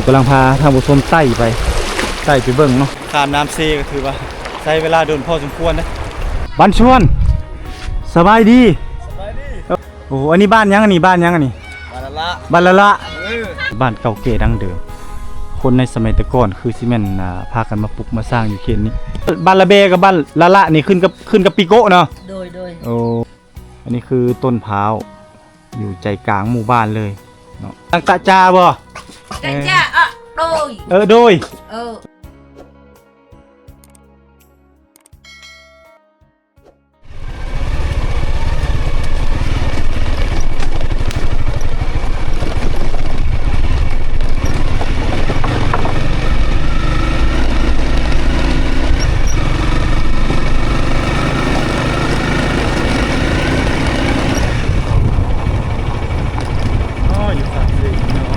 ກຳລັງພາທ່ານຜູ້ຊົມໄຕ່ໄປ ໄຕ່ໄປເບິ່ງເນາະ. ຂ້າມນ້ຳເຊກໍຖືວ່າໃຊ້ເວລາດົນພໍສົມຄວນເດ້. ບັນຊວນ ສະບາຍດີ. ສະບາຍດີ. ໂອ້ ອັນນີ້ບ້ານຫຍັງ ອັນນີ້ບ້ານຫຍັງ ອັນນີ້? ບ້ານລະລະ. ບ້ານລະລະ. ເອີ ບ້ານເກົ່າແກ່ດັ້ງເດີມ. ຄົນໃນສະໄໝແຕ່ກ່ອນຄືຊິແມ່ນ ອ່າ ພາກັນມາປຸກມາສ້າງຢູ່ເຂດນີ້. ບ້ານລະແບກັບບ້ານລະລະນີ້ຂຶ້ນກັບ ຂຶ້ນກັບປີໂກະເນາະ. ໂດຍ ໂດຍ. ໂອ້ ອັນນີ້ຄືຕົ້ນພ້າວ ຢູ່ໃຈກາງໝູ່ບ້ານເລີຍເນາະ. ຕັ້ງຕະຈາບໍ່? ຕະຈາ ເອີ ໂດຍ. ເອີ ໂດຍ. ເອີ. ອໍ ຢູ່ຟາກເຊເນາະ.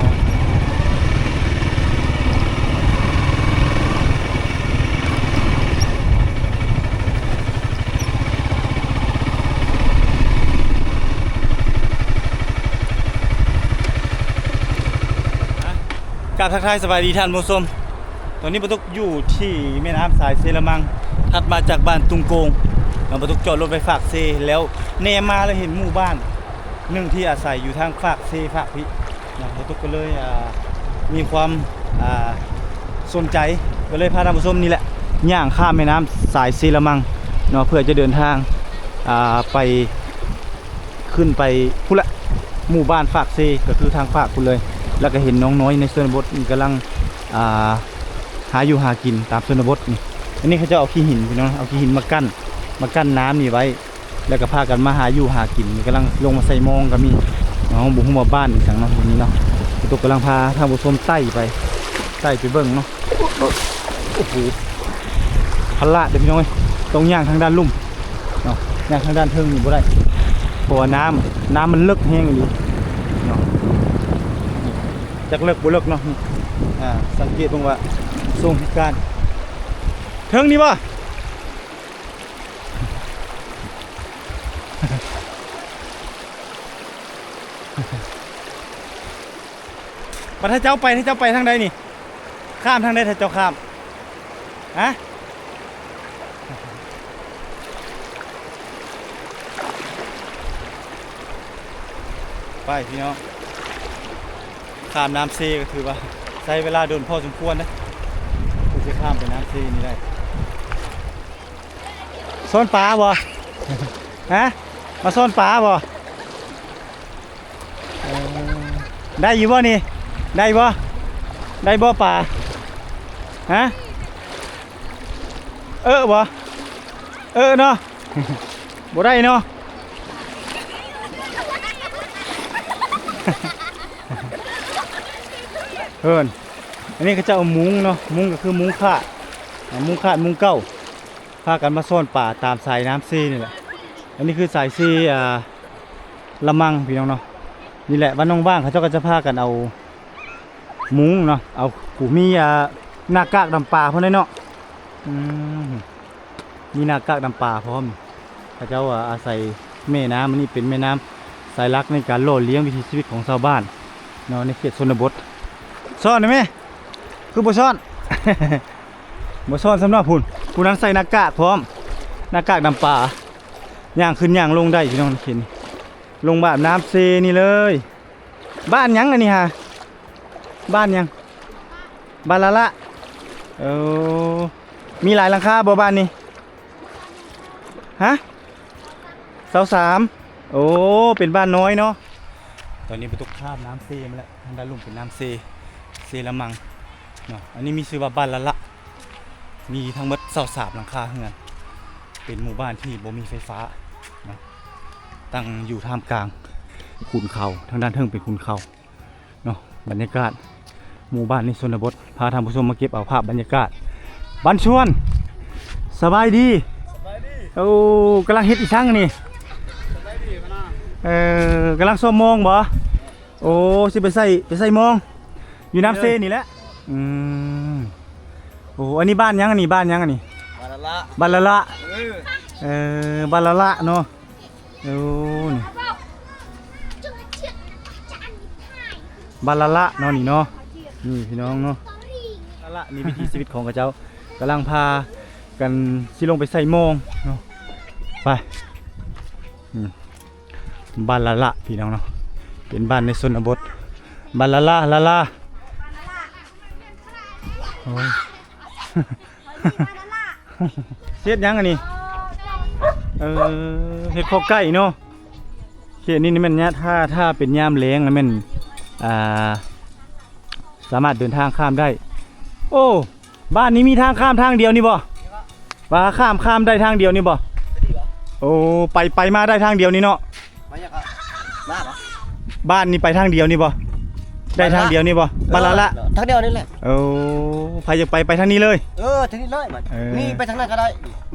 ກາບທັກທາຍສະບາຍດີທ່ານຜູ້ຊົມ. ຕອນນີ້ປາຕຸກຢູ່ທີ່ແມ່ນ້ຳສາຍເຊລະມັງ ຖັດມາຈາກບ້ານຕຸງໂກງເນາະ. ປາຕຸກຈອດລົດໄວ້ຟາກເຊ ແລ້ວແນມມາແລ້ວເຫັນໝູ່ບ້ານໜຶ່ງທີ່ອາໄສຢູ່ທາງຟາກເຊຟາກພີ້ເນາະ. ປາຕຸກກໍເລີຍ ອ່າ ມີຄວາມ ອ່າ ສົນໃຈ ກໍເລີຍພາທ່ານຜູ້ຊົມນີ້ແຫຼະ ຍ່າງຂ້າມແມ່ນ້ຳສາຍເຊລະມັງເນາະ ເພື່ອຈະເດີນທາງ ອ່າ ໄປ ຂຶ້ນໄປພຸ້ນລະ ໝູ່ບ້ານຟາກເຊ ກໍຄືທາງຟາກພຸ້ນເລີຍ. ແລ້ວກໍເຫັນນ້ອງນ້ອຍໃນຊົນນະບົດນີ້ກຳລັງ ອ່າ ຫາຢູ່ຫາກິນຕາມຊົນນະບົດນີ້. ອັນນີ້ເຂົາເຈົ້າເອົາຂີ້ຫີນ ພີ່ນ້ອງ ເອົາຂີ້ຫີນມາກັ້ນ ມາກັ້ນນ້ຳນີ້ໄວ້ ແລ້ວກໍພາກັນມາຫາຢູ່ຫາກິນ. ນີ້ກຳລັງລົງມາໃສ່ມອງກໍມີເນາະ. ບໍ່ຮູ້ວ່າບ້ານອີ່ຫຍັງເນາະ ຢູ່ນີ້ເນາະ. ປາຕຸກກຳລັງພາທ່ານຜູ້ຊົມໄຕ່ໄປ ໄຕ່ໄປເບິ່ງເນາະ. ໂອ້ໂຫ ພະລາດເດ້ພີ່ນ້ອງເອີຍ ຕ້ອງຍ່າງທາງດ້ານລຸ່ມເນາະ ຍ່າງທາງດ້ານເທິງນີ້ບໍ່ໄດ້ ເພາະວ່ານ້ຳ ນ້ຳມັນເລິກແຮງອີ່ຫຼີເນາະ. ຈັກເລິກບໍ່ເລິກເນາະ. ນີ້ ອ່າ ສັງເກດເບິ່ງວ່າຊົງພິການ ເທິງນີ້ບໍ່? ບັດຖ້າເຈົ້າໄປ ຖ້າເຈົ້າໄປທາງໃດນີ້? ຂ້າມທາງໃດ ຖ້າເຈົ້າຂ້າມ? ຮະ? ໄປພີ່ນ້ອງ ຂ້າມນ້ຳເຊກໍຖືວ່າໃຊ້ເວລາດົນພໍສົມຄວນເດ້ ກວ່າຊິຂ້າມໄປນ້ຳເຊນີ້ໄດ້. ຊ້ອນປາບໍ່? ຮະ? ມາຊ້ອນປາບໍ່? ເອີ ໄດ້ຢູ່ບໍ່ນີ້? ໄດ້ບໍ່? ໄດ້ບໍ່ປາ? ຮະ? ເອີບໍ່? ເອີເນາະ ບໍ່ໄດ້ເນາະ. ເພິ່ນ ອັນນີ້ເຂົາເຈົ້າເອົາມຸງເນາະ ມຸງກໍຄືມຸງຄາດ ມຸງຄາດມຸງເກົ່າ ພາກັນມາຊ້ອນປາຕາມສາຍນ້ຳເຊນີ້ແຫຼະ. ອັນນີ້ຄືສາຍເຊ ອ່າ ລະມັງ ພີ່ນ້ອງເນາະ. ນີ້ແຫຼະ ບ້ານໜອງຫວ່າງ ເຂົາເຈົ້າກໍຈະພາກັນເອົາມຸງເນາະ ເອົາ ຜູ້ມີ ອ່າ ໜ້າກາກດຳປາພ້ອມເດ້ເນາະ. ອືມ ມີໜ້າກາກດຳປາພ້ອມ. ເຂົາເຈົ້າ ອ່າ ອາໄສແມ່ນ້ຳ ອັນນີ້ເປັນແມ່ນ້ຳສາຍຫຼັກໃນການຫຼໍ່ລ້ຽງວິຖີຊີວິດຂອງຊາວບ້ານເນາະ ໃນເຂດຊົນນະບົດ. ຊ້ອນໄດ້ແມ? ຄືບໍ່ຊ້ອນ? ບໍ່ຊ້ອນຊ້ຳເນາະ. ພຸ້ນ ຜູ້ນັ້ນໃສ່ໜ້າກາກພ້ອມ ໜ້າກາກດຳປາ. ຍ່າງຂຶ້ນຍ່າງລົງໄດ້ພີ່ນ້ອງ ເຫັນ ລົງມາອາບນ້ຳເຊນີ້ເລີຍ. ບ້ານຫຍັງອັນນີ້ຫາ? ບ້ານຫຍັງ? ບ້ານລະລະ. ເອີ ມີຫຼາຍຫຼັງຄາບໍ່ບ້ານນີ້? ຮະ? ຊາວສາມ. ໂອ້ ເປັນບ້ານນ້ອຍເນາະ. ຕອນນີ້ປາຕຸກຂ້າມນ້ຳເຊມາແລ້ວ ທາງດ້ານລຸ່ມເປັນນ້ຳເຊ ເຊລະມັງເນາະ. ອັນນີ້ມີຊື່ວ່າບ້ານລະລະ ມີທັງໝົດຊາວສາມຫຼັງຄາເຮືອນ ເປັນໝູ່ບ້ານທີ່ບໍ່ມີໄຟຟ້າເນາະ ຕັ້ງຢູ່ທ່າມກາງຂຸນເຂົາ ທາງດ້ານເທິງເປັນຂຸນເຂົາເນາະ. ບັນຍາກາດໝູ່ບ້ານໃນຊົນນະບົດ ພາທ່ານຜູ້ຊົມມາເກັບເອົາພາບບັນຍາກາດ. ບັນຊວນ ສະບາຍດີ. ສະບາຍດີ. ໂອ້ ກຳລັງເຮັດອີ່ສັງນີ້? ສະບາຍດີ ເອີ ກຳລັງຊອບມອງບໍ່? ໂອ້ ຊິໄປໃສ່ ໄປໃສ່ມອງ ຢູ່ນ້ຳເຊນີ້ແຫຼະ. ອືມ ໂອ້ ອັນນີ້ບ້ານຫຍັງ ອັນນີ້ບ້ານຫຍັງ ອັນນີ້? ບ້ານລະລະ. ບ້ານລະລະ. ເອີ ເອີ ບ້ານລະລະເນາະ. ໂອ້ ນີ້ ບ້ານລະລະເນາະນີ້ເນາະ. ນີ້ພີ່ນ້ອງເນາະ ລະລະ ນີ້ວິຖີຊີວິດຂອງເຂົາເຈົ້າ ກຳລັງພາກັນຊິລົງໄປໃສ່ມອງເນາະ ໄປ ອືມ ບ້ານລະລະພີ່ນ້ອງເນາະ ເປັນບ້ານໃນຊົນນະບົດ ບ້ານລະລະ ລະລະ ໂອ້ຍ ເຮັດຫຍັງອັນນີ້? ເອີ ເຮັດຄໍໄກ່ເນາະ ເຂດນີ້ນີ້ແມ່ນຍາ ຖ້າ ຖ້າເປັນຍາມແລ້ງລະແມ່ນ ອ່າ ສາມາດເດີນທາງຂ້າມໄດ້. ໂອ້ ບ້ານນີ້ມີທາງຂ້າມທາງດຽວນີ້ບໍ່? ວ່າຂ້າມ ຂ້າມໄດ້ທາງດຽວນີ້ບໍ່? ໂອ້ ໄປ ໄປມາໄດ້ທາງດຽວນີ້ເນາະ? ມາຫຍັງກໍ ມາບໍ່? ບ້ານນີ້ໄປທາງດຽວນີ້ບໍ່? ໄດ້ທາງດຽວນີ້ບໍ່? ບ້ານລະລະ ເອີ ທາງດຽວນີ້ແຫຼະ. ໂອ້ ໃຜຢາກໄປ ໄປທາງນີ້ເລີຍ? ເອີ ທາງນີ້ເລີຍ ເອີ ມີໄປທາງນັ້ນກໍໄດ້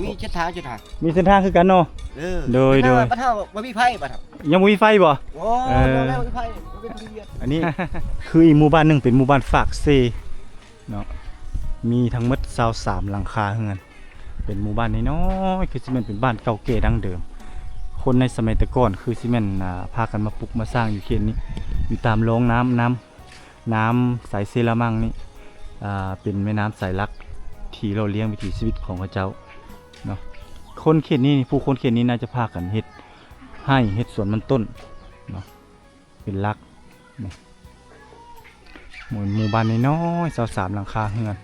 ມີເສັ້ນທາງ ເສັ້ນທາງ ມີເສັ້ນທາງຄືກັນເນາະ? ເອີ ໂດຍ ໂດຍ ບ້ານເຮົາບໍ່ມີໄຟ ບ້ານເຮົາ ຍັງບໍ່ມີໄฟບໍ່? ໂອ້ ເອີ ບໍ່ມີໄຟ ບໍ່ມີໄຟ ອັນນີ້ຄືອີກໝູ່ບ້ານໜຶ່ງ ເປັນໝູ່ບ້ານຟາກເຊ ເນາະ ມີທັງໝົດຊາວສາມຫຼັງຄາເຮືອນ ເປັນໝູ່ບ້ານນ້ອຍໆ ຄືຊິແມ່ນເປັນບ້ານເກົ່າແກ່ດັ້ງເດີມ. ຄົນໃນສະໄໝແຕ່ກ່ອນຄືຊິແມ່ນ ອ່າ ພາກັນມາປຸກມາສ້າງຢູ່ເຂດນີ້ ຢູ່ຕາມລອງນ້ຳ ນ້ຳ ນ້ຳສາຍເຊລະມັງນີ້ ອ່າ ເປັນແມ່ນ້ຳສາຍຫຼັກທີ່ຫຼໍ່ລ້ຽງວິຖີຊີວິດຂອງເຂົາເຈົ້າເນາະ. ຄົນເຂດນີ້ ຜູ້ຄົນເຂດນີ້ໜ້າຈະພາກັນເຮັດໄຮ່ ເຮັດສວນມັນຕົ້ນເນາະ ເປັນຫຼັກ. ນີ້ ໝູ່ ໝູ່ບ້ານນ້ອຍໆ ຊາວສາມຫຼັງຄາເຮືອນ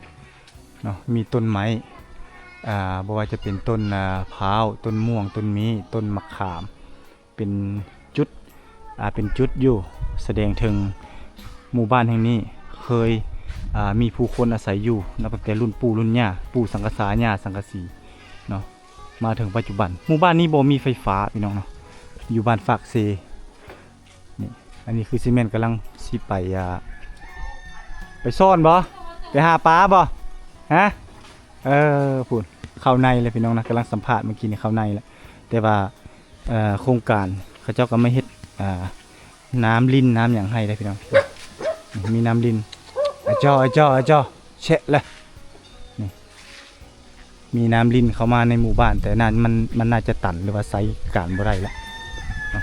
ເນາະ ມີຕົ້ນໄມ້ ອ່າ ບໍ່ວ່າຈະເປັນຕົ້ນ ອ່າ ພ້າວ ຕົ້ນມ່ວງ ຕົ້ນມີ້ ຕົ້ນໝາກຂາມ ເປັນຈຸດ ອ່າ ເປັນຈຸດຢູ່ ສະແດງເຖິງໝູ່ບ້ານແຫ່ງນີ້ເຄີຍ ອ່າ ມີຜູ້ຄົນອາໄສຢູ່ ນັບຕັ້ງແຕ່ລຸ້ນປູ່ລຸ້ນຍ່າ ປູ່ສັງກະສາ ຍ່າສັງກະສີເນາະ ມາເຖິງປັດຈຸບັນ. ໝູ່ບ້ານນີ້ບໍ່ມີໄຟຟ້າ ພີ່ນ້ອງເນາະ ຢູ່ບ້ານຟາກເຊ. ນີ້ ອັນນີ້ຄືຊິແມ່ນກຳລັງຊິໄປ ອ່າ ໄປຊ້ອນບໍ່? ໄປຫາປາບໍ່? ຮະ? ເອີ ພຸ້ນ ເຂົ້າໃນແລ້ວພີ່ນ້ອງນະ ກຳລັງສຳພາດເມື່ອກີ້ນີ້ ເຂົ້າໃນແລ້ວ ແຕ່ວ່າ ເອີ ໂຄງການເຂົາເຈົ້າກໍມາເຮັດ ອ່າ ນ້ຳລິນນ້ຳຫຍັງໃຫ້ເດ້ພີ່ນ້ອງ ມີນ້ຳລິນ ອາຈໍ ອາຈໍ ອາຈໍ ແຊະລະ ນີ້ ມີນ້ຳລິນເຂົ້າມາໃນໝູ່ບ້ານ ແຕ່ນັ້ນມັນ ມັນໜ້າຈະຕັນ ຫຼືວ່າໃຊ້ການບໍ່ໄດ້ລະເນາະ.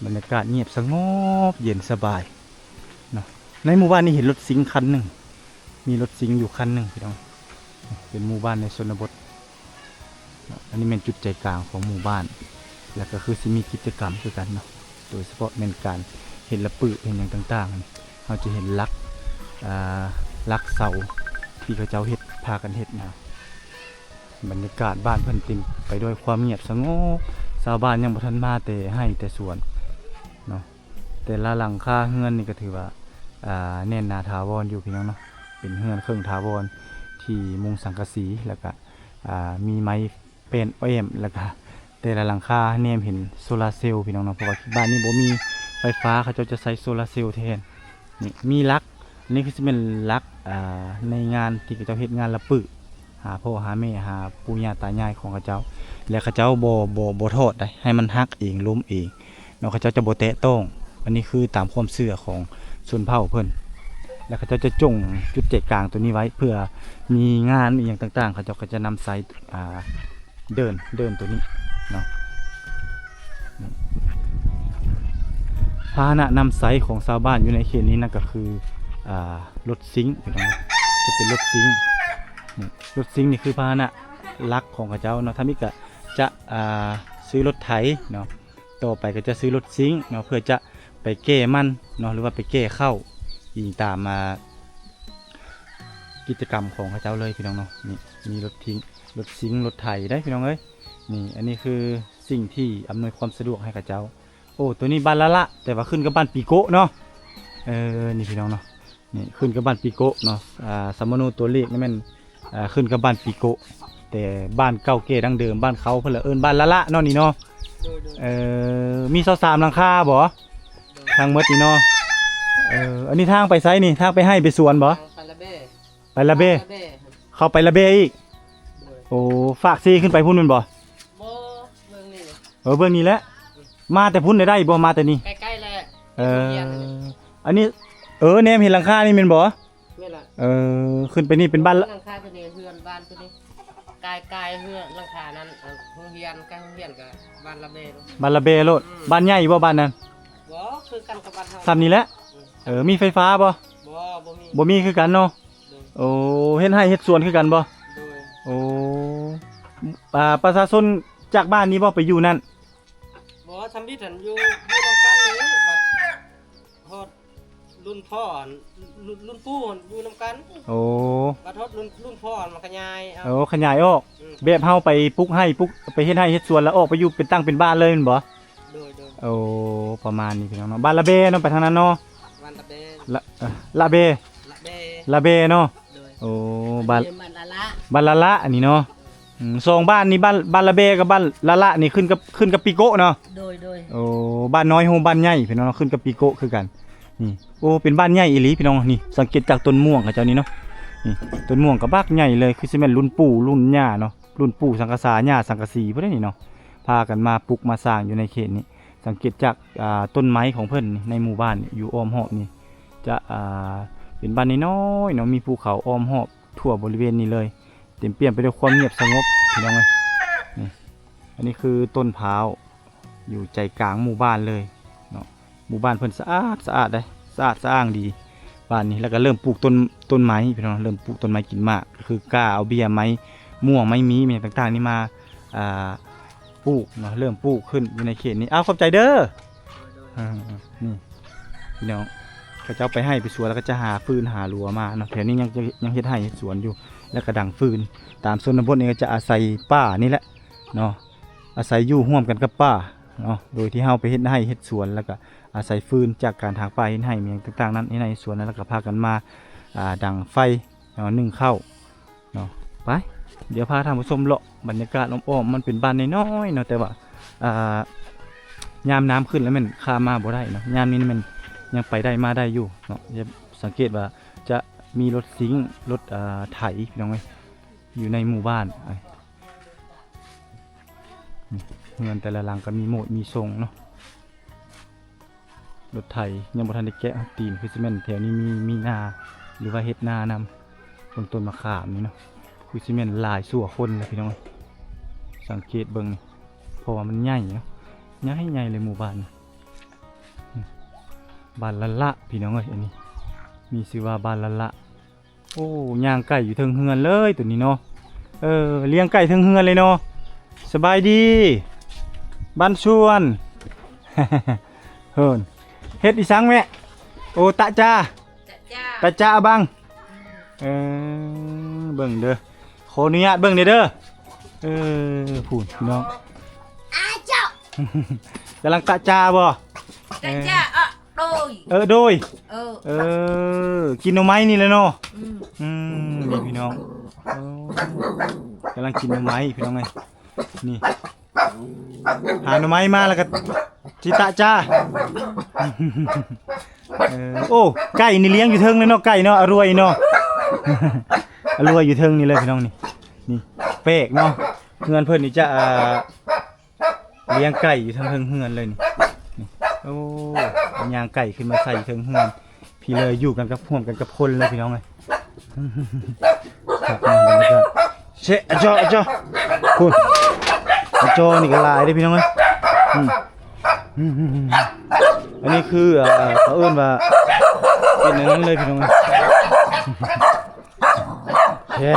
ບັນຍາກາດງຽບສະຫງົບເຢັນສະບາຍເນາະ. ໃນໝູ່ບ້ານນີ້ເຫັນລົດຊິງຄັນໜຶ່ງ ມີລົດຊິງຢູ່ຄັນໜຶ່ງພີ່ນ້ອງ ເປັນໝູ່ບ້ານໃນຊົນນະບົດເນາະ. ອັນນີ້ແມ່ນຈຸດໃຈກາງຂອງໝູ່ບ້ານ ແລ້ວກໍຄືຊິມີກິດຈະກຳຄືກັນເນາະ ໂດຍສະເພາະແມ່ນການເຮັດລະປຶ ເຮັດຫຍັງຕ່າງໆ ເຮົາຈະເຫັນຫຼັກ ອ່າ ຫຼັກເສົາທີ່ເຂົາເຈົ້າເຮັດ ພາກັນເຮັດນະ. ບັນຍາກາດບ້ານເພິ່ນເຕັມໄປດ້ວຍຄວາມງຽບສະຫງົບ ຊາວບ້ານຍັງບໍ່ທັນມາແຕ່ໄຮ່ແຕ່ສວນເນາະ. ແຕ່ລະຫຼັງຄາເຮືອນນີ້ກໍຖືວ່າ ອ່າ ແໜ້ນໜາຖາວອນຢູ່ພີ່ນ້ອງເນາະ ເປັນເຮືອນເຄິ່ງຖາວອນທີ່ມຸງສັງກະສີ ແລ້ວກະ ອ່າ ມີໄມ້ແປ້ນແອ້ມ ແລ້ວກະແຕ່ລະຫຼັງຄາແນມເຫັນໂຊລາເຊວພີ່ນ້ອງເນາະ ເພາະວ່າບ້ານນີ້ບໍ່ມີໄຟຟ້າ ເຂົາເຈົ້າຈະໃຊ້ໂຊລາເຊວແທນ. ນີ້ມີຫຼັກ ອັນນີ້ຄືຊິແມ່ນຫຼັກ ອ່າ ໃນງານທີ່ເຂົາເຈົ້າເຮັດງານລະປຶ ຫາພໍ່ຫາແມ່ ຫາປູ່ຍ່າຕາຍາຍຂອງເຂົາເຈົ້າ ແລະ ເຂົາເຈົ້າບໍ່ ບໍ່ ບໍ່ຖອດໃດ ໃຫ້ມັນຫັກເອງ ລົ້ມເອງເນາະ ເຂົາເຈົ້າຈະບໍ່ແຕະຕ້ອງ. ອັນນີ້ຄືຕາມຄວາມເຊື່ອຂອງຊົນເຜົ່າເພິ່ນ ແລະ ເຂົາເຈົ້າຈະຈົ່ງຈຸດໃຈກາງໂຕນີ້ໄວ້ ເພື່ອມີງານອີ່ຫຍັງຕ່າງໆ ເຂົາເຈົ້າກໍຈະນຳໃຊ້ ອ່າ ເດີ່ນ ເດີ່ນໂຕນີ້ເນາະ. ພາຫະນະນຳໃຊ້ຂອງຊາວບ້ານຢູ່ໃນເຂດນີ້ນັ້ນກໍຄື ອ່າ ລົດຊິງ ພີ່ນ້ອງ ຈະເປັນລົດຊິງ ນີ້ ລົດຊິງນີ້ຄືພາຫະນະຫຼັກຂອງເຂົາເຈົ້າເນາະ. ທຳອິດກະຈະ ອ່າ ຊື້ລົດໄຖເນາະ ຕໍ່ໄປກໍຈະຊື້ລົດຊິງເນາະ ເພື່ອຈະໄປແກ່ມັນເນາະ ຫຼືວ່າໄປແກ່ເຂົ້າ ອີງຕາມ ອ່າ ກິດຈະກຳຂອງເຂົາເຈົ້າເລີຍ ພີ່ນ້ອງເນາະ. ນີ້ມີລົດທິງ ລົດຊິງ ລົດໄຖເດ້ ພີ່ນ້ອງເອີຍ. ນີ້ ອັນນີ້ຄືສິ່ງທີ່ອຳນວຍຄວາມສະດວກໃຫ້ເຂົາເຈົ້າ. ໂອ້ ໂຕນີ້ບ້ານລະລະ ແຕ່ວ່າຂຶ້ນກັບບ້ານປີໂກະເນາະ. ເອີ ນີ້ພີ່ນ້ອງເນາະ ນີ້ຂຶ້ນກັບບ້ານປີໂກະເນາະ. ອ່າ ສຳມະໂນຕົວເລກນີ້ແມ່ນ ອ່າ ຂຶ້ນກັບບ້ານປີໂກະ ແຕ່ບ້ານເກົ່າແກ່ດັ້ງເດີມ ບ້ານເຂົາເພິ່ນລະເອີ້ນບ້ານລະລະເນາະ ນີ້ເນາະ. ໂດຍ ໂດຍ ເອີ ມີຊາວສາມຫຼັງຄາບໍ່? ໂດຍ ທັງໝົດນີ້ເນາະ. ເອີ ອັນນີ້ທາງໄປໃສນີ້? ທາງໄປໄຮ່ໄປສວນບໍ່? ທາງໄປລະແບ ໄປລະແບ ລະແບ ເຂົ້າໄປລະແບອີກ. ໂດຍ ໂອ້ ຟາກຊີຂຶ້ນໄປພຸ້ນແມ່ນບໍ່? ບໍ່ ເບື້ອງນີ້ ເອີ ເບື້ອງນີ້ແຫຼະ. ອືມ ມາແຕ່ພຸ້ນໄດ້ບໍ່? ມາແຕ່ນີ້ ໃກ້ໆແຫຼະ. ເອີ ໂຮງຮຽນນີ້ ອັນນີ້ ເອີ ແນມເຫັນຫຼັງຄານີ້ແມ່ນບໍ່? ແມ່ນລະ. ເອີ ຂຶ້ນໄປນີ້ເປັນບ້ານລະ ຫຼັງຄາຕົວນີ້ ເຮືອນບ້ານຕົວນີ້ ກາຍ ກາຍເຮືອນຫຼັງຄານັ້ນ ເອີ ໂຮງຮຽນ ໃກ້ໂຮງຮຽນກໍບ້ານລະແບໂລດ ບ້ານລະແບໂລດ. ອືມ ບ້ານໃຫຍ່ບໍ່ບ້ານນັ້ນ? ບໍ່ ຄືກັນກັບບ້ານເຮົາ ສ່ຳນີ້ແຫຼະ. ອືມ ເອີ ມີໄຟຟ້າບໍ່? ບໍ່ ບໍ່ມີ ບໍ່ມີຄືກັນເນາະ. ໂດຍ ໂອ້ ເຮັດໄຮ່ເຮັດສວນຄືກັນບໍ່? ໂດຍ ໂອ້ ອ່າ ປະຊາຊົນຈາກບ້ານນີ້ບໍ່ໄປຢູ່ນັ້ນ? ບໍ່ ທຳອິດຫັ້ນຢູ່ ຢູ່ນຳກັນນີ້ ບັດຮອດລຸ້ນພໍ່ຫັ້ນ ລຸ້ນ ລຸ້ນປູ່ຫັ້ນຢູ່ນຳກັນ. ໂອ້ ບັດຮອດລຸ້ນ ລຸ້ນພໍ່ຫັ້ນມັນຂະຫຍາຍເອົາ. ໂອ້ ຂະຫຍາຍອອກ. ອືມ ແບບເຮົາໄປປຸກໄຮ່ປຸກ ໄປເຮັດໄຮ່ເຮັດສວນ ແລ້ວອອກໄປຢູ່ເປັນຕັ້ງເປັນບ້ານເລີຍແມ່ນບໍ່? ໂດຍ ໂດຍ ໂອ້ ປະມານນີ້ພີ່ນ້ອງເນາະ. ບ້ານລະແບເນາະ ໄປທາງນັ້ນເນາະ. ບ້ານລະແບ ລະ ເອີ ລະແບ ລະແບ ລະແບເນາະ. ໂດຍ ໂອ້ ບ້ານ ບ້ານລະລະ ບ້ານລະລະອັນນີ້ເນາະ. ອືມ ສອງບ້ານນີ້ ບ້ານ ບ້ານລະແບກັບບ້ານລະລະນີ້ຂຶ້ນກັບ ຂຶ້ນກັບປີໂກະເນາະ. ໂດຍ ໂດຍ ໂອ້ ບ້ານນ້ອຍໂຮມບ້ານໃຫຍ່ພີ່ນ້ອງເນາະ ຂຶ້ນກັບປີໂກະຄືກັນ. ນີ້ ໂອ້ ເປັນບ້ານໃຫຍ່ອີ່ຫຼີພີ່ນ້ອງ. ນີ້ ສັງເກດຈາກຕົ້ນມ່ວງເຂົາເຈົ້ານີ້ເນາະ. ນີ້ ຕົ້ນມ່ວງກໍບັກໃຫຍ່ເລີຍ ຄືຊິແມ່ນລຸ້ນປູ່ລຸ້ນຍ່າເນາະ ລຸ້ນປູ່ສັງກະສາ ຍ່າສັງກະສີພຸ້ນເດ້ນີ້ເນາະ. ພາກັນມາປຸກມາສ້າງຢູ່ໃນເຂດນີ້. ສັງເກດຈາກ ອ່າ ຕົ້ນໄມ້ຂອງເພິ່ນໃນໝູ່ບ້ານຢູ່ອ້ອມຮອບນີ້ ຈະ ອ່າ ເປັນບ້ານນ້ອຍໆເນາະ ມີພູເຂົາອ້ອມຮອບທົ່ວບໍລິເວນນີ້ເລີຍ ເຕັມປ່ຽມໄປດ້ວຍຄວາມງຽບສະຫງົບພີ່ນ້ອງເອີຍ. ນີ້ ອັນນີ້ຄືຕົ້ນພ້າວຢູ່ໃຈກາງໝູ່ບ້ານເລີຍເນາະ. ໝູ່ບ້ານເພິ່ນສະອາດສະອາດເດ້ ສະອາດສະອ້າງດີບ້ານນີ້. ແລ້ວກໍເລີ່ມປູກຕົ້ນ ຕົ້ນໄມ້ພີ່ນ້ອງ ເລີ່ມປູກຕົ້ນໄມ້ກິນໝາກ ກໍຄືກ້າເອົາເບ້ຍໄມ້ມ່ວງໄມ້ມີ້ ແມ່ນຫຍັງຕ່າງໆນີ້ມາ ອ່າ ປູກເນາະ ເລີ່ມປູກຂຶ້ນຢູ່ໃນເຂດນີ້. ອ້າວ ຂອບໃຈເດີ. ໂດຍ ໂດຍ ເອີ ນີ້ພີ່ນ້ອງ ເຂົາເຈົ້າໄປໄຮ່ໄປສວນ ແລ້ວກໍຈະຫາຟືນຫາຫຼົວມາເນາະ. ແຖວນີ້ຍັງ ຍັງເຮັດໄຮ່ເຮັດສວນຢູ່ ແລ້ວກໍດັງຟືນ. ຕາມຊົນນະບົດນີ້ກໍຈະອາໄສປ່ານີ້ແຫຼະເນາະ ອາໄສຢູ່ຮ່ວມກັນກັບປ່າເນາະ ໂດຍທີ່ເຮົາໄປເຮັດໄຮ່ເຮັດສວນ ແລ້ວກໍອາໄສຟືນຈາກການຖາງປ່າເຮັດໄຮ່ ມີຫຍັງຕ່າງໆນັ້ນ ເຮັດໄຮ່ເຮັດສວນ ແລ້ວກໍພາກັນມາ ອ່າ ດັງໄຟເນາະ ໜຶ້ງເຂົ້າ ເນາະ. ໄປ ດຽວພາທ່ານຜູ້ຊົມເລາະບັນຍາກາດອ້ອມໆ. ມັນເປັນບ້ານນ້ອຍໆເນາະ ແຕ່ວ່າ ອ່າ ຍາມນ້ຳຂຶ້ນແລ້ວແມ່ນຂ້າມມາບໍ່ໄດ້ເນາະ. ຍາມນີ້ແມ່ນຍັງໄປໄດ້ມາໄດ້ຢູ່ເນາະ. ສັງເກດວ່າຈະມີລົດຊິງ ລົດ ອ່າ ໄຖພີ່ນ້ອງເອີຍ ຢູ່ໃນໝູ່ບ້ານ. ນີ້ ເຮືອນແຕ່ລະຫຼັງກໍມີໂມດມີຊົງເນາະ. ລົດໄຖຍັງບໍ່ທັນໄດ້ແກະຮອດຕີນ ຄືຊິແມ່ນແຖວນີ້ມີ ມີນາ ຫຼືວ່າເຮັດນານຳ. ເບິ່ງຕົ້ນມະຂາມນີ້ເນາະ ຄືຊິແມ່ນຫຼາຍຊົ່ວຄົນແຫຼະພີ່ນ້ອງ. ສັງເກດເບິ່ງນີ້ ເພາະວ່າມັນໃຫຍ່ເນາະ ໃຫຍ່ໆເລີຍໝູ່ບ້ານນີ້. ບ້ານລະລະພີ່ນ້ອງເອີຍ ອັນນີ້ມີຊື່ວ່າບ້ານລະລະ. ໂອ້ ຍ່າງໄກ່ຢູ່ເທິງເຮືອນເລີຍໂຕນີ້ເນາະ. ເອີ ລ້ຽງໄກ່ເທິງເຮືອນເລີຍເນາະ. ສະບາຍດີ ບ້ານຊວນ. ເຮີ້ນ ເຮັດອີສັງແມ່? ໂອ ຕະຈາ ຕະຈາ ຕະຈາອະບັງ. ເອີ ເບິ່ງເດີ ຂໍອະນຸຍາດເບິ່ງແດ່ເດີ. ເອີ ພຸ້ນພີ່ນ້ອງ ອາເຈົ້າ ກຳລັງຕະຈາບໍ່? ຕະຈາ ເອີ ໂດຍ ເອີ ໂດຍ ເອີ ເອີ ກິນໜໍ່ໄມ້ນີ້ແຫຼະເນາະ. ອືມ ອືມ ນີ້ພີ່ນ້ອງ ໂອ້ ກຳລັງກິນໜໍ່ໄມ້ພີ່ນ້ອງເອີຍ. ນີ້ ຫາໜໍ່ໄມ້ມາແລ້ວກໍຊິຕະຈາ. ເອີ ໂອ້ ໄກ່ນີ້ລ້ຽງຢູ່ເທິງເລີຍເນາະ ໄກ່ເນາະ ອາລວຍເນາະ ອາລວຍຢູ່ເທິງນີ້ເລີຍພີ່ນ້ອງ. ນີ້ ນີ້ ແປກເນາະ ເຮືອນເພິ່ນນີ້ຈະ ອ່າ ລ້ຽງໄກ່ຢູ່ເທິງເຮືອນເລີຍນີ້. ນີ້ ໂອ້ ເອົາຍ່າງໄກ່ຂຶ້ນມາໃສ່ເທິງເຮືອນ. ພີ່ເລີຍຢູ່ກັນກັບ ຮ່ວມກັນກັບຄົນເລີຍພີ່ນ້ອງເອີຍ. ຄັກເນາະ ບັນຍາກາດ ເຊະ ອາຈໍ ອາຈໍ ພຸ້ນ ອາຈໍນີ້ກໍຫຼາຍເດ້ພີ່ນ້ອງເອີຍ. ອືມ ອັນນີ້ຄື ເອີ ເຂົາເອີ້ນວ່າເປັນອັນນັ້ນເລີຍພີ່ນ້ອງເອີຍ. ແທ້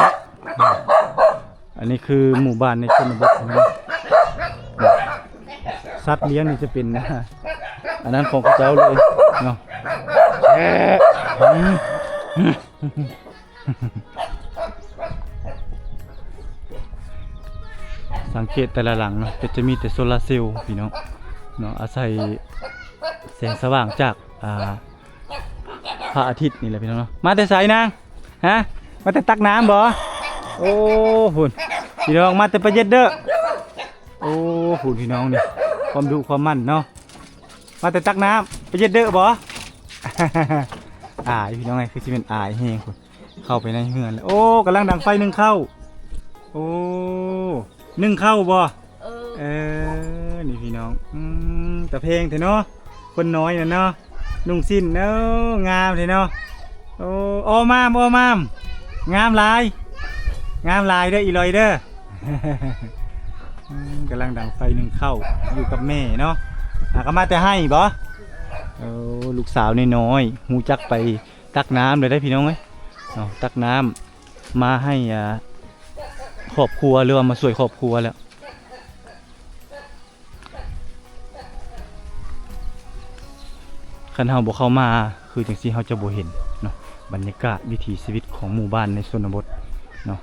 ອັນນີ້ຄືໝູ່ບ້ານໃນຊົນນະບົດເນາະ. ສັດລ້ຽງນີ້ຈະເປັນ ອັນນັ້ນຂອງເຂົາເຈົ້າເລີຍເນາະ. ສັງເກດແຕ່ລະຫຼັງເນາະ ກໍຈະມີແຕ່ໂຊລາເຊວພີ່ນ້ອງເນາະ ອາໄສແສງສະຫວ່າງຈາກ ອ່າ ພະອາທິດນີ້ແຫຼະພີ່ນ້ອງເນາະ. ມາແຕ່ໃສນາງ? ຮະ? ມາແຕ່ຕັກນ້ຳບໍ່? ໂອ້ ພຸ້ນ ພີ່ນ້ອງ ມາແຕ່ປາເຢັດເດີ. ໂອ້ ພຸ້ນ ພີ່ນ້ອງນີ້ ຄວາມດຸຄວາມໝັ່ນເນາະ. ມາແຕ່ຕັກນ້ຳ ປາເຢັດເດີບໍ່? ອາຍ ພີ່ນ້ອງເອີຍ ຄືຊິແມ່ນອາຍແຮງພຸ້ນ. ເຂົ້າໄປໃນເຮືອນແລ້ວ ໂອ້ ກຳລັງດັງໄຟໜຶ້ງເຂົ້າ. ໂອ້ ໜຶ້ງເຂົ້າບໍ່? ເອີ ເອີ ນີ້ພີ່ນ້ອງ ອືມ ຕາແພງແທ້ເນາະ ຄົນນ້ອຍນັ້ນເນາະ ນຸ່ງສິ້ນ ໂອ້ ງາມແທ້ເນາະ. ໂອ້ ອໍມາມ ອໍມາມ ງາມຫຼາຍ ງາມຫຼາຍເດີ ອີ່ຫຼອຍເດີ. ອືມ ກຳລັງດັງໄຟໜຶ້ງເຂົ້າ ຢູ່ກັບແມ່ເນາະ. ຫາກໍມາແຕ່ໄຮ່ບໍ່? ເອີ ລູກສາວນ້ອຍໆ ຮູ້ຈັກໄປຕັກນ້ຳແລ້ວເດ້ພີ່ນ້ອງເອີຍເນາະ ຕັກນ້ຳມາໃຫ້ ອ່າ ຄອບຄົວ ຫຼືວ່າມາຊ່ວຍຄອບຄົວແລ້ວ. ຄັນເຮົາບໍ່ເຂົ້າມາຄືຈັ່ງຊີ້ ເຮົາຈະບໍ່ເຫັນເນາະ ບັນຍາກາດວິຖີຊີວິດຂອງໝູ່ບ້ານໃນຊົນນະບົດເນາະ.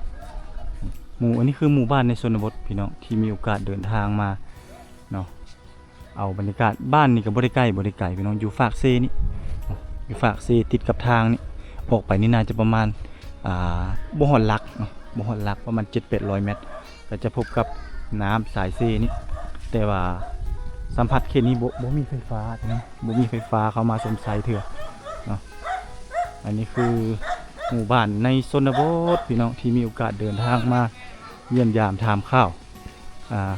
ໝູ່ ອັນນີ້ຄືໝູ່ບ້ານໃນຊົນນະບົດພີ່ນ້ອງ ທີ່ມີໂອກາດເດີນທາງມາເນາະ. ເອົາບັນຍາກາດ ບ້ານນີ້ກໍບໍ່ໄດ້ໃກ້ ບໍ່ໄດ້ໄກພີ່ນ້ອງ ຢູ່ຟາກເຊນີ້ ຢູ່ຟາກເຊຕິດກັບທາງນີ້ ອອກໄປນີ້ໜ້າຈະປະມານ ອ່າ ບໍ່ຮອດຫຼັກເນາະ ບໍ່ຮອດຫຼັກ ປະມານເຈັດແປດຮ້ອຍແມັດ ກໍຈະພົບກັບນ້ຳສາຍເຊນີ້. ແຕ່ວ່າສຳພັດເຂດນີ້ບໍ່ ບໍ່ມີໄຟຟ້າພີ່ນ້ອງ ບໍ່ມີໄຟຟ້າເຂົ້າມາຊົມໄຊເທື່ອເນາະ. ອັນນີ້ຄືໝູ່ບ້ານໃນຊົນນະບົດພີ່ນ້ອງ ທີ່ມີໂອກາດເດີນທາງມາຢ້ຽມຢາມຖາມຂ່າວ ອ່າ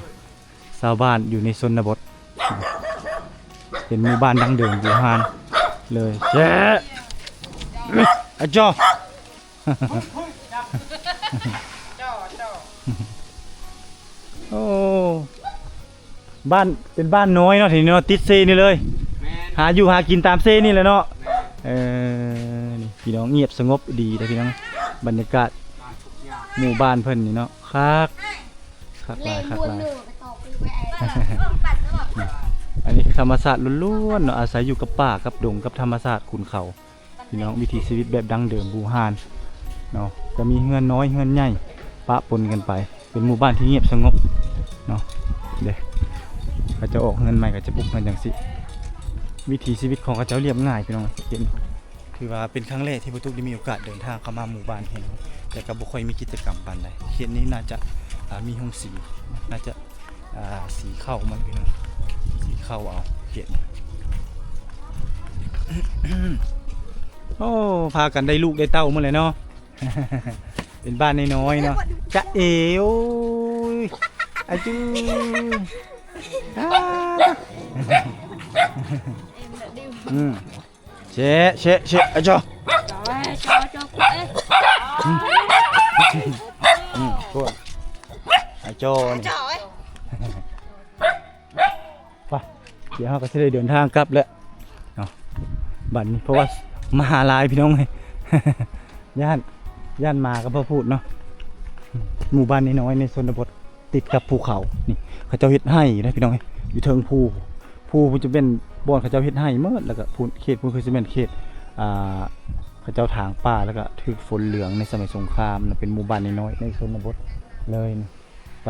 ຊາວບ້ານຢູ່ໃນຊົນນະບົດ ເປັນໝູ່ບ້ານດັ້ງເດີມບູຮານເລີຍ. ແຊະ ອາຈໍ ໂອ້ ບ້ານ ເປັນບ້ານນ້ອຍເນາະ ທີ່ນີ້ເນາະ ຕິດເຊນີ້ເລີຍ. ແມ່ນ ຫາຢູ່ຫາກິນຕາມເຊນີ້ແຫຼະເນາະ. ແມ່ນ ເອີ ນີ້ພີ່ນ້ອງ ງຽບສະຫງົບດີເດ້ພີ່ນ້ອງ ບັນຍາກາດ ບ້ານທຸກຢ່າງ ໝູ່ບ້ານເພິ່ນນີ້ເນາະ ຄັກ ຄັກຫຼາຍ ຄັກຫຼາຍ. ອັນນີ້ທຳມະຊາດລ້ວນໆເນາະ ອາໄສຢູ່ກັບປ່າກັບດົງ ກັບທຳມະຊາດຂຸນເຂົາ ພີ່ນ້ອງ. ວິຖີຊີວິດແບບດັ້ງເດີມບູຮານເນາະ ຈະມີເຮືອນນ້ອຍເຮືອນໃຫຍ່ປະປົນກັນໄປ ເປັນໝູ່ບ້ານທີ່ງຽບສະຫງົບເນາະ. ເດ້ ເຂົາເຈົ້າອອກເຮືອນໃໝ່ກໍຈະປຸກເຮືອນຈັ່ງຊີ້ ວິຖີຊີວິດຂອງເຂົາເຈົ້າລຽບງ່າຍ ພີ່ນ້ອງເຫັນ. ຖືວ່າເປັນຄັ້ງແລກທີ່ບໍ່ຕຸກໄດ້ມີໂອກາດເດີນທາງເຂົ້າມາໝູ່ບ້ານແຫ່ງນີ້ ແຕ່ກໍບໍ່ຄ່ອຍມີກິດຈະກຳປານໃດ. ເຂດນີ້ໜ້າຈະ ອ່າ ມີໂຮງສີ ໜ້າຈະ ອ່າ ສີເຂົ້າມັນ ພີ່ນ້ອງ ສີເຂົ້າເອົາເຂດນີ້. ໂອ້ ພາກັນໄດ້ລູກໄດ້ເຕົ້າໝົດແລ້ວເນາະ ເປັນບ້ານນ້ອຍໆເນາະ. ຈະເອ ໂອ້ຍ ອາຈື່ ອືມ ເຊະ ເຊະ ເຊະ ອາຈໍ ອືມ ອືມ ໂອ້ຍ ອາຈໍນີ້ ໄປ ດຽວເຮົາກໍຊິໄດ້ເດີນທາງກັບແລ້ວເນາະ ບັດນີ້ ເພາະວ່າມາຫາຫຼາຍ ພີ່ນ້ອງເອີຍ ຢ້ານ ຢ້ານໝາກໍບໍ່ພູດເນາະ. ໝູ່ບ້ານນ້ອຍໆໃນຊົນນະບົດ ຕິດກັບພູເຂົານີ້ ເຂົາເຈົ້າເຮັດໄຮ່ນະ ພີ່ນ້ອງເອີຍ ຢູ່ເທິງພູ ພູພຸ້ນຈະເປັນບ່ອນເຂົາເຈົ້າເຮັດໄຮ່ໝົດ ແລ້ວກໍພູ້ນ ເຂດພຸ້ນຄືຊິແມ່ນເຂດ ອ່າ ເຂົາເຈົ້າຖາງປ່າ ແລ້ວກໍຖືກຝົນເຫຼືອງໃນສະໄໝສົງຄາມນະ. ເປັນໝູ່ບ້ານນ້ອຍໆໃນຊົນນະບົດເລີຍ. ໄປ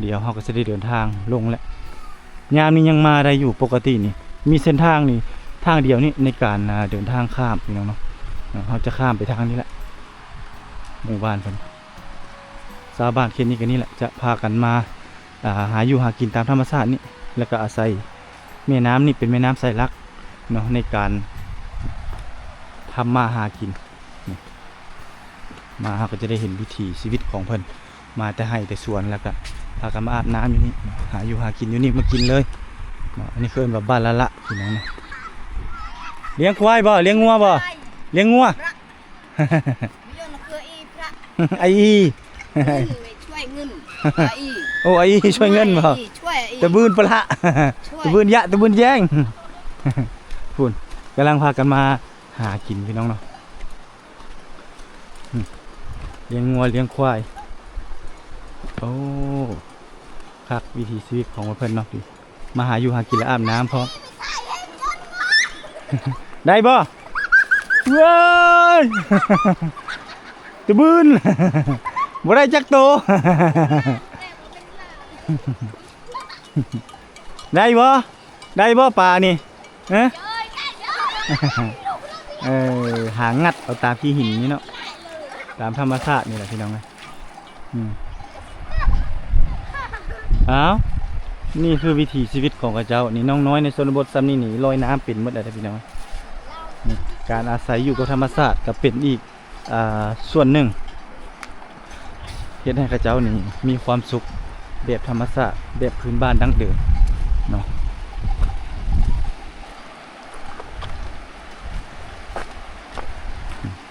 ດຽວເຮົາກໍຊິໄດ້ເດີນທາງລົງແລ້ວ. ຍາມນີ້ຍັງມາໄດ້ຢູ່ ປົກກະຕິນີ້ມີເສັ້ນທາງນີ້ທາງດຽວນີ້ໃນການ ອ່າ ເດີນທາງຂ້າມ ພີ່ນ້ອງເນາະ. ເຮົາຈະຂ້າມໄປທາງນີ້ແຫຼະ ໝູ່ບ້ານເພິ່ນ ຊາວບ້ານເຂດນີ້ກໍນີ້ແຫຼະ ຈະພາກັນມາ ອ່າ ຫາຢູ່ຫາກິນຕາມທຳມະຊາດນີ້ ແລ້ວກໍອາໄສແມ່ນ້ຳນີ້ເປັນແມ່ນ້ຳສາຍຫຼັກເນາະ ໃນການທຳມາຫາກິນ. ນີ້ ມາເຮົາກໍຈະໄດ້ເຫັນວິຖີຊີວິດຂອງເພິ່ນ ມາແຕ່ໄຮ່ແຕ່ສວນ ແລ້ວກໍພາກັນມາອາບນ້ຳຢູ່ນີ້ ຫາຢູ່ຫາກິນຢູ່ນີ້ ມາກິນເລີຍເນາະ. ອັນນີ້ເອີ້ນວ່າບ້ານລະລະ ພີ່ນ້ອງເນາະ. ລ້ຽງຄວາຍບໍ່? ລ້ຽງງົວບໍ່? ລ້ຽງງົວ. ອາອີ ຊ່ວຍເງິນ ອາອີ ໂອ້ ອາອີຊ່ວຍເງິນບໍ່? ອາອີ ຕະບືນປະລະ ຕະບືນຍະ ຕະບືນແຍງ ພຸ້ນ ກຳລັງພາກັນມາຫາກິນ ພີ່ນ້ອງເນາະ. ລ້ຽງງົວລ້ຽງຄວາຍ ໂອ້ ຄັກວິຖີຊີວິດຂອງເພິ່ນເນາະ. ມາຫາຢູ່ຫາກິນ ແລະ ອາບນ້ຳພ້ອມ. ໄດ້ບໍ່? ເວີ້ຍ ຕະບືນ ບໍ່ໄດ້ຈັກໂຕ. ໄດ້ບໍ່? ໄດ້ບໍ່ປານີ້? ຮະ? ເອີ ຫາງັດເອົາຕາມຂີ້ຫີນນີ້ເນາະ ຕາມທຳມະຊາດນີ້ແຫຼະ ພີ່ນ້ອງເອີຍ. ອືມ ອ້າວ ນີ້ຄືວິຖີຊີວິດຂອງເຂົາເຈົ້ານີ້. ນ້ອງນ້ອຍໃນຊົນນະບົດຊ່ຳນີ້ນີ້ລອຍນ້ຳເປັນໝົດແລ້ວເດ້ ພີ່ນ້ອງ. ນີ້ ການອາໄສຢູ່ກັບທຳມະຊາດກໍເປັນອີກ ອ່າ ສ່ວນໜຶ່ງ ເຮັດໃຫ້ເຂົາເຈົ້ານີ້ມີຄວາມສຸກແບບທຳມະຊາດ ແບບພື້ນບ້ານດັ້ງເດີມເນາະ.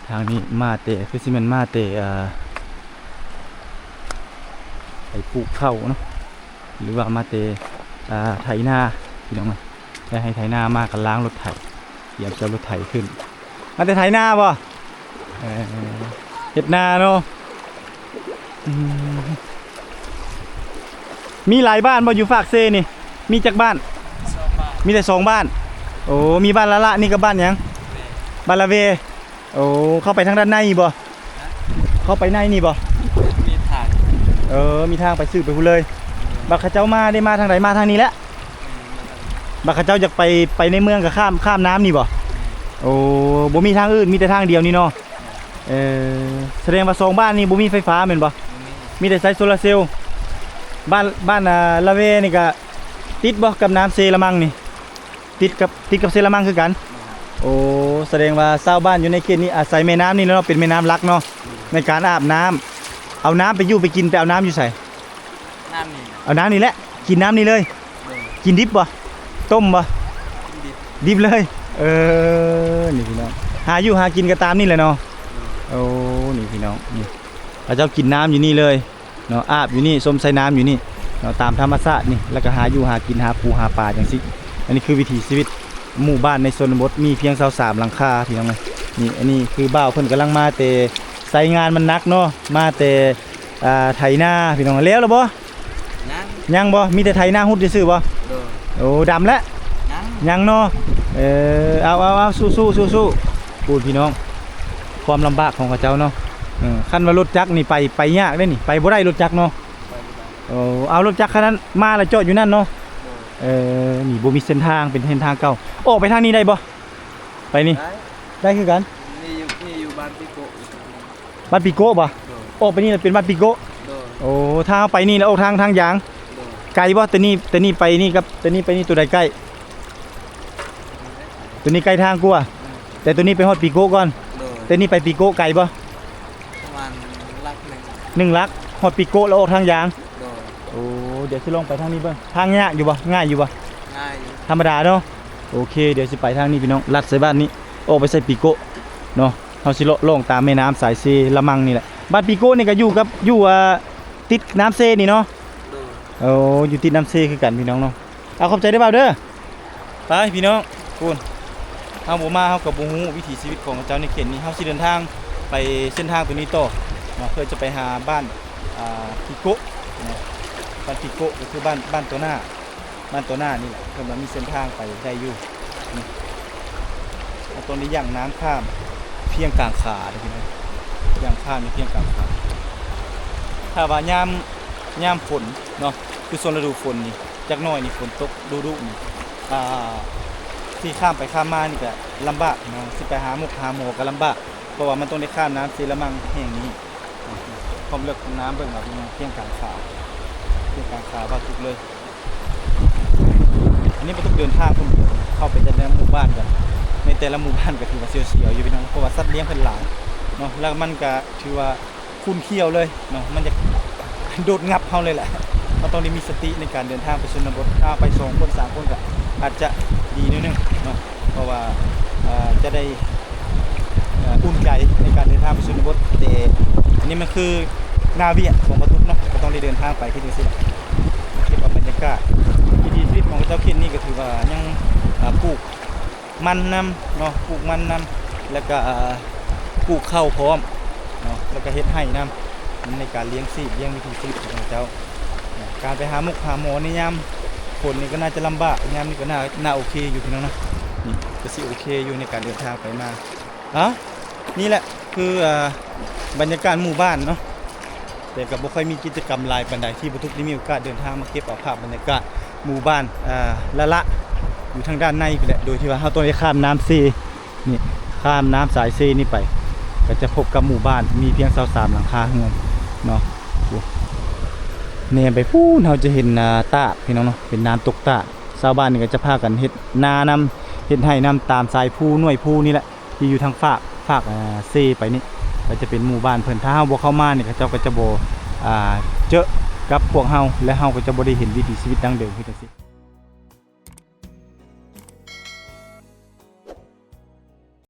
ທາງນີ້ມາແຕ່ ຄືຊິແມ່ນມາແຕ່ ອ່າ ໄປປູກເຂົ້າເນາະ ຫຼືວ່າມາແຕ່ ອ່າ ໄຖນາ ພີ່ນ້ອງເອີຍ. ໄຖ ໄດ້ໃຫ້ໄຖນາມາ ກໍລ້າງລົດໄຖ ກຽມຈະເອົາລົດໄຖຂຶ້ນ. ມາແຕ່ໄຖນາບໍ່? ເອີ ເຮັດນາເນາະ. ອືມ ມີຫຼາຍບ້ານບໍ່ຢູ່ຟາກເຊນີ້? ມີຈັກບ້ານ? ສອງບ້ານ. ມີແຕ່ສອງບ້ານ. ໂອ້ ມີບ້ານລະລະ ນີ້ກັບບ້ານຫຍັງ? ລະເວ. ບ້ານລະເວ. ໂອ້ ເຂົ້າໄປທາງດ້ານໃນນີ້ບໍ່? ຮະ? ເຂົ້າໄປໃນນີ້ບໍ່? ມີທາງ. ເອີ ມີທາງໄປ ຊື່ໄປພຸ້ນເລີຍ. ບັດເຂົາເຈົ້າມາ ໄດ້ມາທາງໃດ? ມາທາງນີ້ແຫຼະ. ອືມ ມາທາງນີ້. ບັດເຂົາເຈົ້າຢາກໄປ ໄປໃນເມືອງກໍຂ້າມ ຂ້າມນ້ຳນີ້ບໍ່? ອືມ ໂອ້ ບໍ່ມີທາງອື່ນ ມີແຕ່ທາງດຽວນີ້ເນາະ. ອືມ ເອີ ສະແດງວ່າສອງບ້ານນີ້ບໍ່ມີໄຟຟ້າແມ່ນບໍ່? ບໍ່ມີ. ມີແຕ່ໃຊ້ໂຊລາເຊວ. ບ້ານ ບ້ານ ອ່າ ລະເວນີ້ກໍຕິດບໍ່ກັບນ້ຳເຊລະມັງນີ້? ຕິດກັບ ຕິດກັບເຊລະມັງຄືກັນ. ແມ່ນ. ໂອ້ ສະແດງວ່າຊາວບ້ານຢູ່ໃນເຂດນີ້ອາໄສແມ່ນ້ຳນີ້ແຫຼະເນາະ ເປັນແມ່ນ້ຳຫຼັກເນາະ. ແມ່ນ. ໃນການອາບນ້ຳ ເອົານ້ຳໄປຢູ່ໄປກິນ ໄປເອົານ້ຳຢູ່ໃສ? ນ້ຳນີ້. ເອົານ້ຳນີ້ແຫຼະ ກິນນ້ຳນີ້ເລີຍ. ໂດຍ. ກິນດິບບໍ່? ຕົ້ມບໍ່? ກິນດິບ. ດິບເລີຍ. ເອີ ນີ້ພີ່ນ້ອງ ຫາຢູ່ຫາກິນກໍຕາມນີ້ແຫຼະເນາະ. ໂດຍ. ໂອ້ ນີ້ພີ່ນ້ອງ ນີ້ ເຂົາເຈົ້າກິນນ້ຳຢູ່ນີ້ເລີຍ. ເນາະ ອາບຢູ່ນີ້ ຊົມໃສ່ນ້ຳຢູ່ນີ້ເນາະ ຕາມທຳມະຊາດນີ້ ແລ້ວກໍຫາຢູ່ຫາກິນ ຫາປູຫາປາຈັ່ງຊີ້. ອັນນີ້ຄືວິຖີຊີວິດໝູ່ບ້ານໃນຊົນນະບົດ ມີພຽງຊາວສາມຫຼັງຄາ ພີ່ນ້ອງເອີຍ. ນີ້ ອັນນີ້ຄືບ່າວເພິ່ນກຳລັງມາແຕ່ ໄຊງານມັນໜັກເນາະ ມາແຕ່ ອ່າ ໄຖນາ ພີ່ນ້ອງ. ແລ້ວລະບໍ່? ຍັງ. ຍັງບໍ່? ມີແຕ່ໄຖນາຮຸດຊື່ໆບໍ່? ໂດຍ. ໂອ້ ດຳແລ້ວ? ຍັງ. ຍັງເນາະ. ເອີ ເອົາ ເອົາ ເອົາ ສູ້ໆ ສູ້ໆ. ໂອ້ຍ ພີ່ນ້ອງ ຄວາມລຳບາກຂອງເຂົາເຈົ້າເນາະ. ເອີ ຄັນວ່າລົດຈັກນີ້ໄປ ໄປຍາກເດ້ນີ້ ໄປບໍ່ໄດ້ລົດຈັກເນາະ. ເອີ ເອົາລົດຈັກຄັນນັ້ນມາແລ້ວຈອດຢູ່ນັ້ນເນາະ. ໂດຍ. ເອີ ນີ້ບໍ່ມີເສັ້ນທາງ ເປັນເສັ້ນທາງເກົ່າ. ອອກໄປທາງນີ້ໄດ້ບໍ່? ໄປນີ້ ໄດ້ ໄດ້ຄືກັນ. ນີ້ຢູ່ ນີ້ຢູ່ບ້ານປີໂກະ. ບ້ານປີໂກະບໍ່? ໂດຍ. ອອກໄປນີ້ລະເປັນບ້ານປີໂກະ. ໂດຍ. ໂອ້ ຖ້າເຮົາໄປນີ້ລະອອກທາງ ທາງຢາງ. ໂດຍ. ໄກບໍ່? ແຕ່ນີ້ ແຕ່ນີ້ໄປນີ້ກັບ ແຕ່ນີ້ໄປນີ້ ໂຕໃດໃກ້? ໂຕນີ້ໃກ້ທາງກວ່າ. ອືມ. ແຕ່ໂຕນີ້ໄປຮອດປີໂກະກ່ອນ. ໂດຍ. ແຕ່ນີ້ໄປປີໂກະໄກບໍ່? ປະມານຫຼັກໜຶ່ງ. ໜຶ່ງຫຼັກ ຮອດປີໂກະແລ້ວອອກທາງຢາງ. ໂດຍ. ໂອ້ ດຽວຊິລອງໄປທາງນີ້ເບິ່ງ ທາງຍາກຢູ່ບໍ່? ງ່າຍຢູ່ບໍ່? ງ່າຍຢູ່. ທຳມະດາເນາະ. ໂອເຄ ດຽວຊິໄປທາງນີ້ພີ່ນ້ອງ ລັດໃສ່ບ້ານນີ້ ອອກໄປໃສ່ປີໂກະເນາະ. ເຮົາຊິເລາະລ່ອງຕາມແມ່ນ້ຳສາຍເຊລະມັງນີ້ແຫຼະ. ບ້ານປີໂກະນີ້ກໍຢູ່ກັບ ຢູ່ ອ່າ ຕິດນ້ຳເຊນີ້ເນາະ. ໂດຍ. ໂອ້ ຢູ່ຕິດນ້ຳເຊຄືກັນພີ່ນ້ອງເນາະ. ເອົາ ຂອບໃຈເດີບ່າວເດີ. ໄປພີ່ນ້ອງ ພຸ້ນ ເຮົາບໍ່ມາ ເຮົາກໍບໍ່ຮູ້ວິຖີຊີວິດຂອງເຂົາເຈົ້າໃນເຂດນີ້. ເຮົາຊິເດີນທາງໄປເສັ້ນທາງຕົວນີ້ຕໍ່ເນາະ ເພື່ອຈະໄປຫາບ້ານ ອ່າ ປີໂກະເນາະ. ບ້ານປີໂກະກໍຄືບ້ານ ບ້ານຕໍ່ໜ້າ ບ້ານຕໍ່ໜ້ານີ້ແຫຼະ. ເພິ່ນວ່າມີເສັ້ນທາງໄປໄດ້ຢູ່. ນີ້ ເຮົາຕ້ອງໄດ້ຍ່າງນ້ຳຂ້າມພຽງກາງຂາເດີພີ່ນ້ອງ ຍ່າງຂ້າມພຽງກາງຂາ. ຖ້າວ່າຍາມ ຍາມຝົນເນາະ ຄືຊ່ວງລະດູຝົນນີ້ ຈັກໜ້ອຍນີ້ຝົນຕົກດຸໆນີ້ ອ່າ ຊິຂ້າມໄປຂ້າມມານີ້ກະລຳບາກເນາະ ຊິໄປຫາໝົກຫາໝໍກະລຳບາກ ເພາະວ່າມັນຕ້ອງໄດ້ຂ້າມນ້ຳເຊລະມັງແຫ່ງນີ້. ຄວາມເລິກຂອງນ້ຳເບິ່ງເອົາພີ່ນ້ອງ ພຽງກາງຂາ ພຽງກາງຂາບ່າວຕຸກເລີຍ. ອັນນີ້ບ່າວຕຸກເດີນທາງຄົນດຽວ ເຂົ້າໄປແຕ່ລະໝູ່ບ້ານກະ ໃນແຕ່ລະໝູ່ບ້ານກະຖືວ່າສຽວໆຢູ່ພີ່ນ້ອງ ເພາະວ່າສັດລ້ຽງເພິ່ນຫຼາຍເນາະ ແລ້ວມັນກະຖືວ່າ ຂຸ້ນຂ້ຽວເລີຍເນາະ ມັນຈະໂດດງັບເຮົາເລີຍແຫຼະ. ເຮົາຕ້ອງໄດ້ມີສະຕິໃນການເດີນທາງໄປຊົນນະບົດ ຖ້າໄປສອງຄົນສາມຄົນກໍອາດຈະດີໜ້ອຍໜຶ່ງເນາະ ເພາະວ່າ ເອີ ຈະໄດ້ ເອີ ອຸ່ນໃຈໃນການເດີນທາງໄປຊົນນະບົດ. ແຕ່ອັນນີ້ມັນຄືໜ້າວຽກຂອງບ່າວຕຸກເນາະ ກໍຕ້ອງໄດ້ເດີນທາງໄປຄືຈັ່ງຊີ້ແຫຼະ ເກັບເອົາບັນຍາກາດ. ວິຖີຊີວິດຂອງເຂົາເຈົ້າເຂດນີ້ກໍຖືວ່າຍັງ ເອີ ປູກ ມັນນຳເນາະ ປູກມັນນຳ ແລ້ວກະ ເອີ ປູກເຂົ້າພ້ອມເນາະ ແລ້ວກະເຮັດໄຮ່ນຳ ໃນການລ້ຽງຊີບ ລ້ຽງວິຖີຊີວິດຂອງເຂົາເຈົ້າ. ການໄປຫາໝົກຫາໝໍໃນຍາມຝົນນີ້ກໍໜ້າຈະລຳບາກ ຍາມນີ້ກໍໜ້າ ໜ້າໂອເຄຢູ່ພີ່ນ້ອງເນາະ ນີ້ກໍຊິໂອເຄຢູ່ໃນການເດີນທາງໄປມາ. ເອົ້າ ນີ້ແຫຼະຄື ເອີ ບັນຍາກາດໝູ່ບ້ານເນາະ ແຕ່ກໍບໍ່ຄ່ອຍມີກິດຈະກຳຫຼາຍປານໃດ ທີ່ບ່າວຕຸກໄດ້ມີໂອກາດເດີນທາງມາເກັບເອົາພາບບັນຍາກາດໝູ່ບ້ານ ເອີ ລະລະ ຢູ່ທາງດ້ານໃນພຸ້ນແຫຼະ ໂດຍທີ່ວ່າເຮົາຕ້ອງໄດ້ຂ້າມນ້ຳເຊນີ້ ຂ້າມນ້ຳສາຍເຊນີ້ໄປ ກໍຈະພົບກັບໝູ່ບ້ານ ມີພຽງຊາວສາມຫຼັງຄາເຮືອນເນາະ. ໂອ້ ແນມໄປພຸ້ນ ເຮົາຈະເຫັນ ອ່າ ຕາດ ພີ່ນ້ອງເນາະ ເປັນນ້ຳຕົກຕາດ. ຊາວບ້ານນີ້ກໍຈະພາກັນເຮັດນານຳ ເຮັດໄຮ່ນຳ ຕາມສາຍພູ ໜ້ວຍພູນີ້ແຫຼະ ທີ່ຢູ່ທາງຟາກ ຟາກ ອ່າ ເຊໄປນີ້ ກໍຈະເປັນໝູ່ບ້ານເພິ່ນ. ຖ້າເຮົາບໍ່ເຂົ້າມານີ້ ເຂົາເຈົ້າກໍຈະບໍ່ ອ່າ ເຈີກັບພວກເຮົາ ແລະ ເຮົາກໍຈະບໍ່ໄດ້ເຫັນວິຖີຊີວິດດັ້ງເດີມຄືຈັ່ງຊີ້.